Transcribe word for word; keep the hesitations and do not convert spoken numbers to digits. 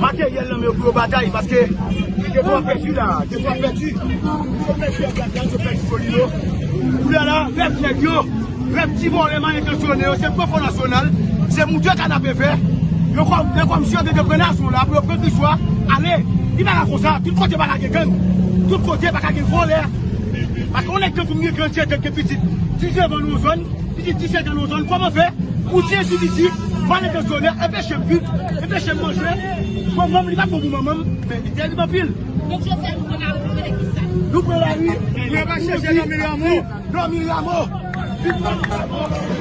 materyèl nan men yo pou yo batay, paske gen twa pèdi la, gen twa pèdi. Yo pèdi Èdgard, yo pèdi Solino. Kounye a la, rèv nèg yo, rèv ti vòlè mal entansyonnen yo, se pran Fò Nasyonal, se moute kanape vè. Yo kòm, yo kòmsi yo gen pran nasyon la, pou yo pran Kriswa, ale. Li pa ka konsa, tout kote pa ka gen gang. Tout kote pa ka gen vòlè. Paske yon nèg tankou m gen grann sèt an, gen pitit disèt an nan yon zòn, pitit disèt an nan yon zòn, kòman fè? Ou ti endividu, mal entansyonnen, anpeche m viv, anpeche m manje. Bon, manman m, li pa bon pou manman m, men li tèrib anpil. Donk, jodi a, nou pran lari pou fè kisa? Nou pran lari. Nou pa chèche Normil Rameau. Normil Rameau. Viv Normil Rameau.